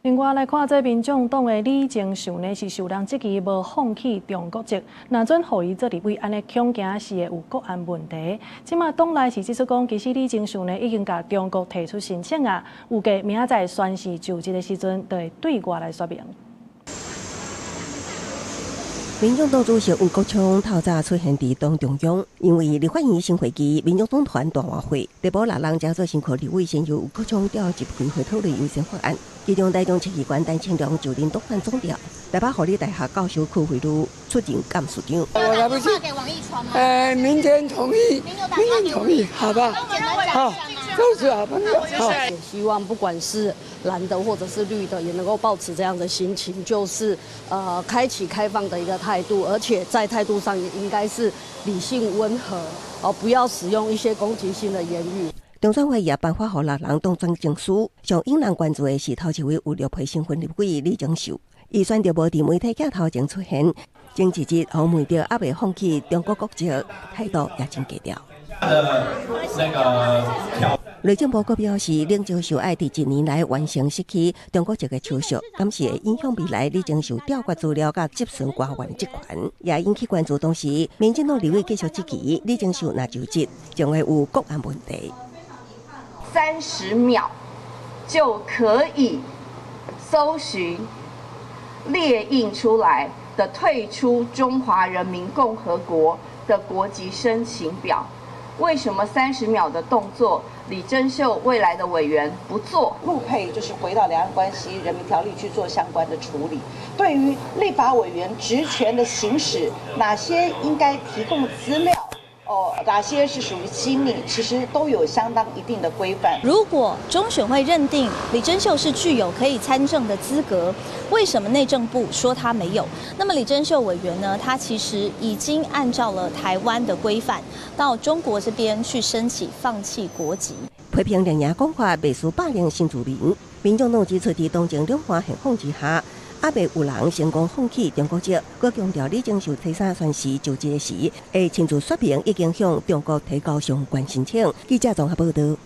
另外來看，這民眾黨的李鍾秀呢，是受人質疑無放棄中國籍，若準予伊做立委，按呢恐驚是會有國安問題。這馬黨內是指出講，其實李鍾秀呢已經共中國提出申請啊，預計明仔載宣誓就職的時陣，就會對外來說明。民眾黨主席黃國昌透早出現佇黨中央，因為立法院新會期民眾黨團大換血，逮捕六人才做新科立委，先由黃國昌召集開會討論優先法案。其中台中市議員陳清良就任黨團總召，台北護理大學教授柯惠如出任幹事長。我來不及。明天同意，明天同意，好吧？好，都是好朋友。好。也希望不管是藍的或者是綠的，也能夠抱持這樣的心情，就是開啟開放的一個態度，而且在態度上也應該是理性溫和，哦，不要使用一些攻擊性的言語。中選會也頒發予六人當選證書，上引人關注的是頭一位有陸配身份立委李鍾秀，伊選擇無佇媒體鏡頭前出現，前一日予問著猶未放棄中國國籍，態度也真低調。內政部閣表示，李鍾秀愛佇一年內完成失去中國籍的手續，敢是會影響未來李鍾秀調閱資料佮質詢官員職權，也引起關注。同時，民進黨立委繼續質疑李鍾秀若就職，將會有國安問題。 30秒就可以搜尋列印出來的退出中華人民共和國的國籍申請表。為什麼30秒的動作，李貞秀未來的委員不做？陸配就是回到兩岸關係人民條例去做相關的處理。對於立法委員職權的行使，哪些應該提供資料？哦，哪些是屬於機密？其實都有相當一定的規範。如果中選會認定李貞秀是具有可以參政的資格，為什麼內政部說他沒有？那麼李貞秀委員呢？他其實已經按照了台灣的規範，到中國這邊去申請放棄國籍。批評綠營講法袂輸霸凌新住民，民眾黨指出，佇當前兩岸現況之下，猶未有人成功放棄中國籍，閣強調李鍾秀初三宣誓就職時，會親自說明已經向中國提交相關申請。記者綜合報道。